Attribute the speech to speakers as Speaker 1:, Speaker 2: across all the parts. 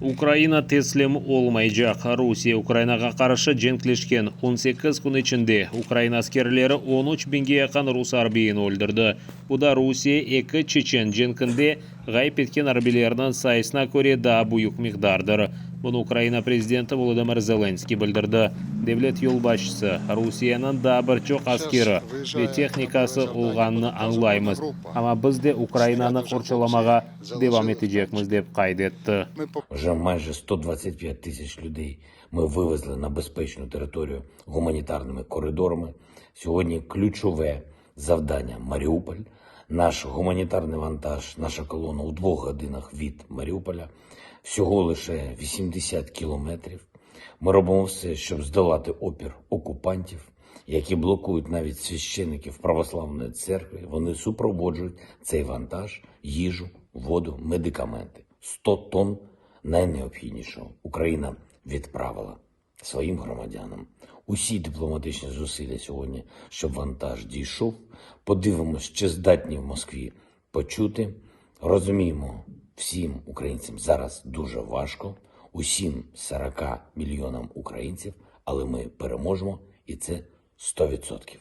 Speaker 1: Ukraina teslim olmaycaq. Rusiye Ukrainağa qarşı cenkleşken on sekiz kün içinde ukrain askerleri on üç biñge yaqın rus arbiyini öldürdi. Bu da Rusiye eki çeçen cenkinde ğayıp etken arbiylerniñ sayısına köre daa büyük miqdardır. Bunı Ukraina prezidenti Volodımır Zelenskıy bildirdi. Devlet yolbaşçısı, Rusiyeniñ daa bir çoq askeri ve tehnikası olğanını añlaymız, amma biz de Ukrainanı qorçalamağa devam etecekmiz, dep qayd etti.
Speaker 2: Вже майже 125 тисяч людей ми вивезли на безпечну територію гуманітарними коридорами. Сьогодні ключове завдання Маріуполь. Наш гуманітарний вантаж, наша колона у двох годинах від Маріуполя, всього лише 80 кілометрів. Ми робимо все, щоб здолати опір окупантів, які блокують навіть священиків православної церкви. Вони супроводжують цей вантаж, їжу, воду, медикаменти. 100 тонн найнеобхіднішого Україна відправила своїм громадянам. Усі дипломатичні зусилля сьогодні, щоб вантаж дійшов. Подивимось, чи здатні в Москві почути. Розуміємо, всім українцям зараз дуже важко, усім 40 мільйонам українців, але ми переможемо, і це 100%.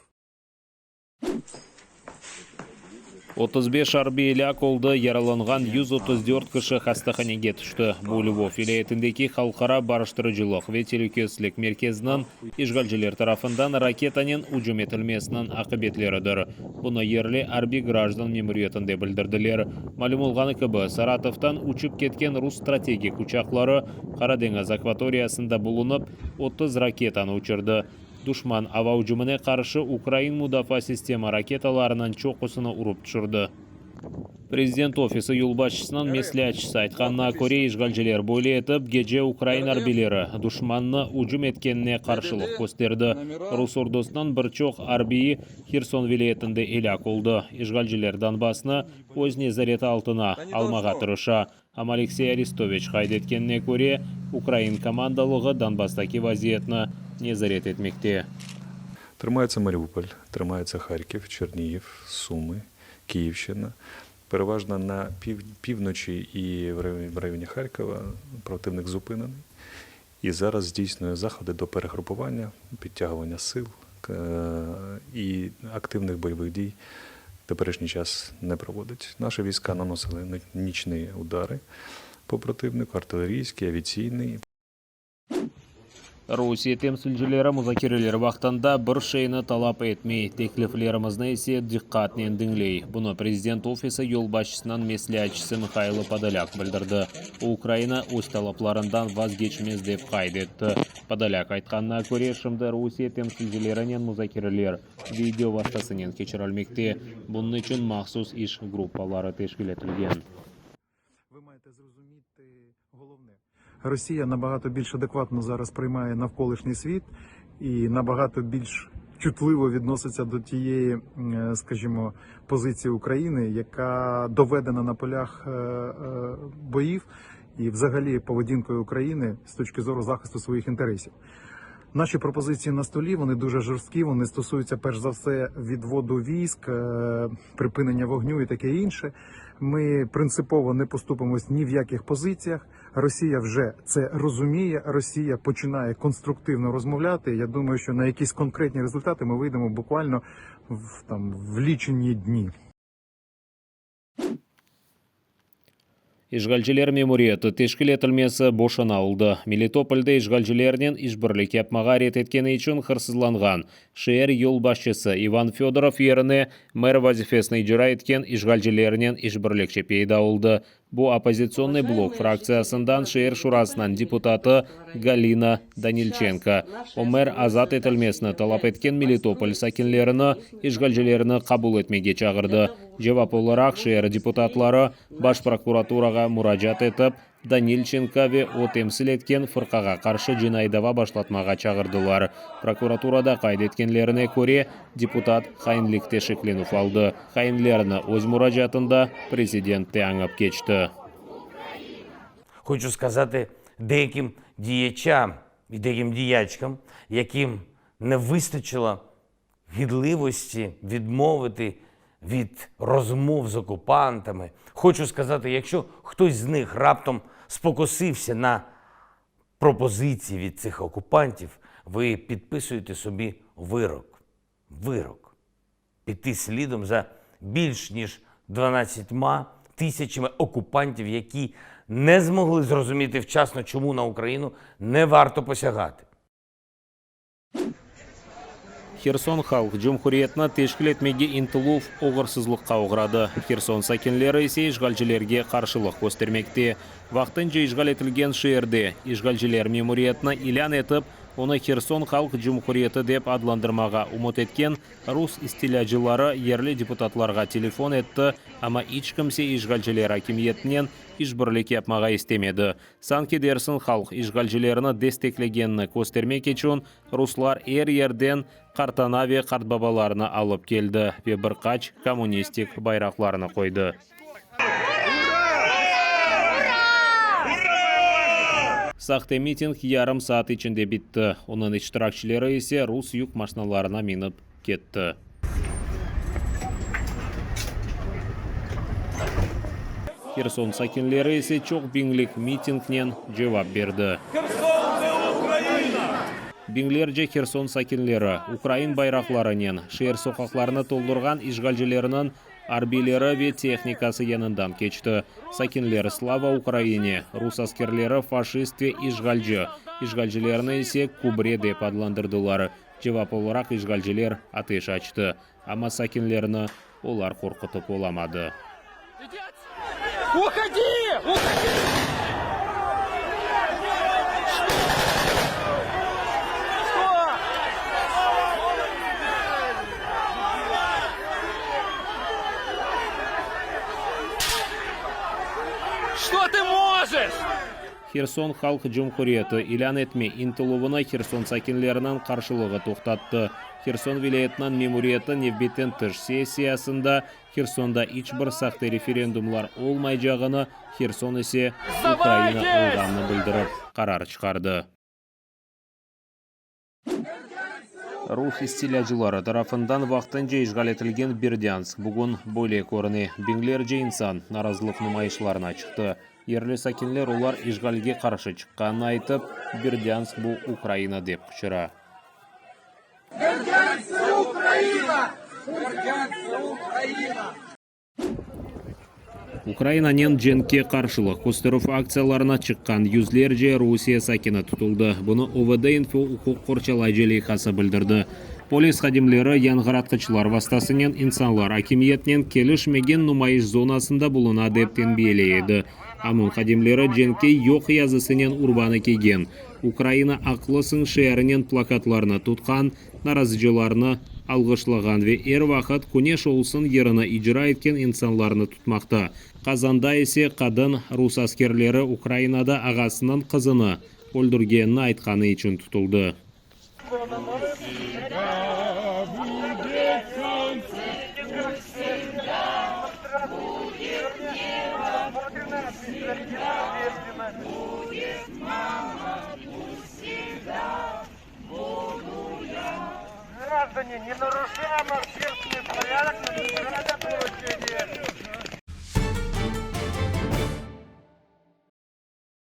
Speaker 1: 35 arbiy elâk oldı, yaralanğan 134 kişi hastahanege tüşti. Bu Lvov vilâyetindeki Halqara barıştırıcılıq ve telükesizlik merkeziniñ işğalciler tarafından raketanen ücüm etilmesiniñ aqibetleridir. Bunı yerli arbiy-grajdan memuriyetinde bildirdiler. Malüm olğanı kibi, Saratovdan uçıp ketken rus strategik uçaqları Qara deñiz akvatoriyasında bulunıp, 30 raketanı uçurdı. Duşman ava ücümine qarşı ukrain mudafaa sistema raketalarınıñ çoqusını urıp tüşürdi. Prezident ofisi yolbaşçısınıñ mesleatçısı aytqanına köre, işğalciler böyle etip, gece ukrain arbiyleri duşmannı ücüm etkenine qarşılıq kösterdi. Rus ordusınıñ bir çoq arbiyi Herson vilâyetinde elâk oldı. İşğalciler Donbassnı öz nezareti altına almağa tırışa. Amma Aleksey Arestoviç qayd etkenine köre, ukrain komandalığı Donbasstaki vaziyetni nezaret etmekte.
Speaker 3: Тримається Маріуполь, тримається Харків, Чернігів, Суми, Київщина. Переважно на пів, півночі і в районі, в районі Харкова противник зупинений. І зараз здійснює заходи до перегрупування, підтягування сил е, і активних бойових дій в теперішній час не проводить. Наші війська наносили нічні удари по противнику, артилерійський, авіаційний.
Speaker 1: Rusiye temsilcileri muzakereler vaqtında bir şeyni talap etmey, tekliflerimizni ise diqqatnen diñley. Bunı prezident ofisi yolbaşçısınıñ mesleatçısı Mıhaylo Podolâk bildirdi. O, Ukraina öz talaplarından vazgeçmez, dep qayd etti. Podolâk aytqanına köre, şimdi Rusiye temsilcilerinen muzakereler video vastasınen keçirilmekte, bunıñ içün mahsus iş gruppaları teşkil etilgen.
Speaker 4: Ви маєте зрозуміти головне. Росія набагато більш адекватно зараз приймає навколишній світ і набагато більш чутливо відноситься до тієї, е, скажімо, позиції України, яка доведена на полях е, е, боїв і взагалі поведінкою України з точки зору захисту своїх інтересів. Наші пропозиції на столі вони дуже жорсткі. Вони стосуються перш за все відводу військ, е, припинення вогню і таке інше. Ми принципово не поступимось ні в яких позиціях. Росія вже це розуміє. Росія починає конструктивно розмовляти. Я думаю, що на якісь конкретні результати ми вийдемо буквально в там в лічені дні.
Speaker 1: İşğalciler memuriyeti teşkil etilmesi boşuna oldı. Melitopolde işğalcilernen işbirlik yapmağa red etkeni içün hırsızlanğan şeer yolbaşçısı İvan Fedorov yerine mer vazifesini icra etken işğalcilernen işbirlikçi peyda oldı. Bu Oppozitsionnıy blok fraktsiyasından şeer şurasınıñ deputatı Galina Danilçenko. O, mer azat etilmesini talap etken Melitopol sakinlerini işğalcilerni qabul etmege çağırdı. Cevap olaraq şeer deputatları Baş prokuraturağa muracaat etip, Danilçenko ve o temsil etken fırqağa qarşı cinaiy dava başlatmağa çağırdılar. Prokuraturada qayd etkenlerine köre, deputat hainlikte şeklenüv aldı. Hainlerni öz muracaatında prezident te añıp keçti.
Speaker 2: Хочу сказати деяким діячам і деяким діячкам, яким не вистачило гідливості відмовити від розмов з окупантами. Хочу сказати, якщо хтось з них раптом спокусився на пропозиції від цих окупантів, ви підписуєте собі вирок. Вирок. Піти слідом за більш ніж 12 тисячами окупантів, які не змогли зрозуміти вчасно, чому на Україну не варто посягати.
Speaker 1: Herson Halq Cumhuriyetini teşkil etmege ıntıluv oğursızlıqqa oğradı. Herson sakinleri ise işğalcilerge qarşılıq köstermekte. Vaqtınca işğal etilgen şeerde işğalciler memuriyetni ilân etip, onı Herson Halq Cumhuriyeti dep adlandırmağa ümüt etken rus istilâcıları yerli deputatlarğa telefon etti, amma iç kimse işğalciler akimiyetinen işbirlik yapmağa istemedi. Sanki dersiñ halq işğalcilerni desteklegenini köstermek içün ruslar er yerden qartana ve qartbabalarını alıp keldi ve bir qaç kommunistik bayraqlarnı qoydı. Sahte miting yarım saat içinde bitti, onıñ iştirakçileri ise rus yük maşnalarına minip ketti. Herson sakinleri ise çoq biñlik mitingnen cevap berdi. Biñlerce Herson sakinleri ukrain bayraqlarınen şeer soqaqlarını toldurğan işğalcilerniñ arbiyleri ve tehnikası yanından keçti. Sakinler Slava Ukraini, rus askerleri faşist ve işğalci, işğalcilerni ise kübre dep adlandırdılar. Cevap olaraq işğalciler ateş açtı, amma sakinlerni olar qorqutıp olamadı. Herson Halq Cumhuriyeti ilân etme ıntıluvını Herson sakinleriniñ qarşılığı toqtattı. Herson vilâyetiniñ memuriyeti nevbetten tış sessiyasında Hersonda iç bir sahte referendumlar olmaycağını, Herson ise Ukraina olğanını bildirip qarar çıqardı. Rus istilâcıları tarafından vaqtınca işğal etilgen Berdânsk bugün böyle körüne, biñlerce insan narazılıq numayışlarına çıqtı. Yerli sakinler olar işğalge qarşı çıqqanını aytıp, Berdânsk bu Ukraina dep qıçıra. Ukrainanen cenkke qarşılıq kösterüv aktsiyalarına çıqqan yüzlerce Rusiye sakini tutuldı. Bunı OVD-İnfo uquq qorçalayıcı leyhası bildirdi. Polis hadimleri yanğıratqıçlar vastasınen insanlar akimiyetnen kelişmegen numayış zonasında buluna dep tenbiyeley edi. OMON hadimleri Cenkke yoq yazısınen urbanı kiygen, Ukraina aqlısıñ şiarınen plakatlarnı tutqan, narazıcılarnı alğışlağan ve er vaqıt Küneş olsun yırını icra etken insanlarnı tutmaqta. Qazanda ise qadın, rus askerleri Ukrainada ağasınıñ qızını öldürgenini aytqanı içün tutuldı.